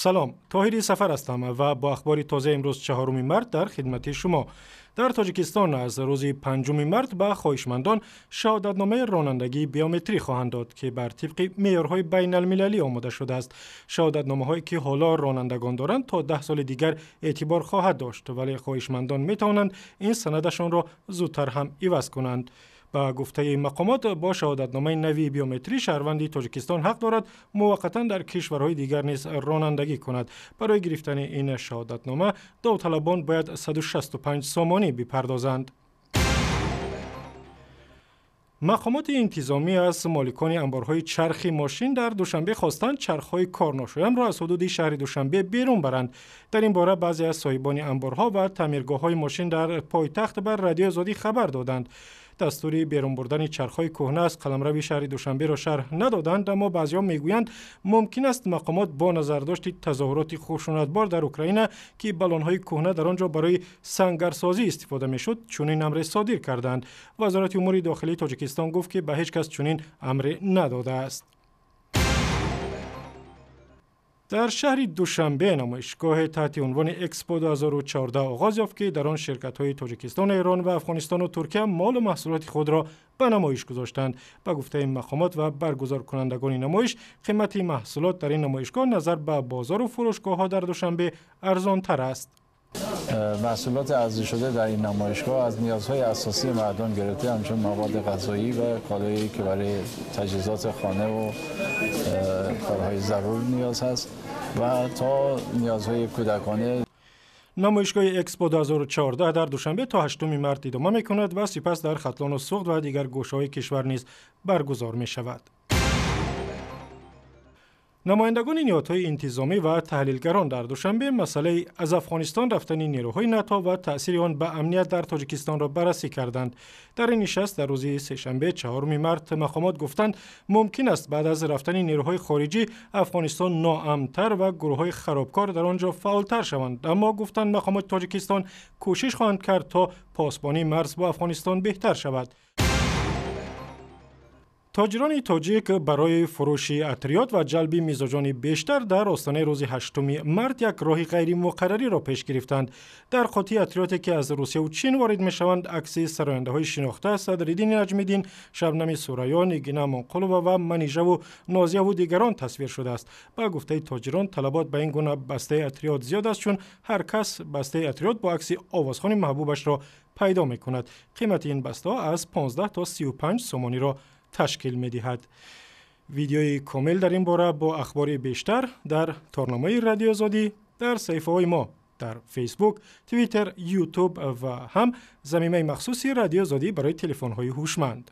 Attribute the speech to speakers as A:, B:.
A: Салом, Тоҳири Сафар ҳастам ва бо ахбори тоза имрӯз 4 март дар хидмати шумо. Дар Тоҷикистон аз рӯзи 5 март ба хоҳишмандон шаҳодатномаи ронандагии биометрӣ хоҳанд дод, ки бар тибқи меъёрҳои байналмилалӣ омода шудааст. Шаҳодатномаҳое ки ҳоло ронандагон доранд, то 10 соли дигар эътибор хоҳад дошт, вале хоҳишмандон метавонанд ин санадашонро зудтар ҳам иваз кунанд. Ба гуфтаи мақомот, бо шаҳодатномаи нави биометрӣ шаҳрванди Тоҷикистон ҳақ дорад муваққатан дар кишварҳои дигар низ ронандагӣ кунад. Барои гирифтани ин шаҳодатнома довталабон бояд 165 сомонӣ бипардозанд. Мақомоти интизомӣ аз моликони анборҳои чархи мошин дар Душанбе хостанд чархҳои корношоямро аз ҳудуди шаҳри Душанбе берун баранд. Дар ин бора баъзе аз соҳибони анборҳо ва таъмиргоҳҳои мошин дар пойтахт ба Радиои Озодӣ хабар доданд. Дастури берун бурдани чархҳои кӯҳна аз қаламрави шаҳри Душанберо шарҳ надоданд, аммо баъзеҳо мегӯянд, мумкин аст мақомот бо назардошти тазоҳуроти хушунатбор дар Украина, ки баллонҳои кӯҳна дар он ҷо барои сангарсозӣ истифода мешуд, чунин амре содир карданд. Вазорати умури дохилии Тоҷикистон гуфт, ки ба ҳеҷ кас чунин амре надодааст. Дар шаҳри Душанбе намоишгоҳе таҳти унвони Экспо 2014 оғоз ёфт, ки дар он ширкатҳои Тоҷикистон, Эрон ва Афғонистону Туркия молу маҳсулоти худро ба намоиш гузоштанд. Ба гуфтаи мақомот ва баргузоркунандагони намоиш, қимати маҳсулот дар ин намоишгоҳ назар ба бозору фурӯшгоҳҳо дар Душанбе арзонтар аст.
B: Маҳсулоти арза шуда дар ин намоишгоҳ аз ниёзҳои асосии мардум гирифта, ҳамчун маводи ғизоӣ ва колоҳое ки барои таҷҳизоти хона ва корҳои зарур ниёз ҳаст ва то ниёзҳои кӯдакона.
A: Намоишгоҳи Экспо 2014 дар Душанбе то 8 март идома мекунад ва сипас дар Хатлону Суғд ва дигар гӯшаҳои кишвар низ баргузор мешавад. Намояндагони ниҳодҳои интизомӣ ва таҳлилгарон дар Душанбе масъалаи аз Афғонистон рафтани нерӯҳои НАТО ва таъсири он ба амният дар Тоҷикистонро баррасӣ карданд. Дар ин нишаст дар рӯзи сешанбе 4 март мақомот гуфтанд, мумкин аст баъд аз рафтани нерӯҳои хориҷӣ Афғонистон ноамнтар ва гурӯҳҳои харобкор дар он ҷо фаъолтар шаванд. Аммо гуфтанд, мақомоти Тоҷикистон кӯшиш хоҳанд кард, то посбонии марз бо Афғонистон беҳтар шавад. Тоҷирони тоҷик барои фурӯши атриёт ва ҷалби мизоҷони бештар дар остонаи рӯзи 8 март як роҳи ғайримуқаррариро пеш гирифтанд. Дар қотии атриёте ки аз Русияву Чин ворид мешаванд, акси сарояндаҳои шинохта Садриддини Наҷмиддин, Шабнами Сурайё, Нигина Амонқулова ва Манижаву Нозияву дигарон тасвир шудааст. Ба гуфтаи тоҷирон, талабот ба ин гуна бастаи атриёт зиёд аст, чун ҳар кас бастаи атриёт бо акси овозхони маҳбубашро пайдо мекунад. Қимати ин бастаҳо аз 15 то 35 сомониро ташкил медиҳад. Видеои комил дар ин бора бо ахбори бештар дар торнамои Радиои Озодӣ дар саҳифаҳои мо дар Фейсбук, Твиттер, Ютуб ва ҳам замимаи махсуси Радиои Озодӣ барои телефонҳои ҳушманд.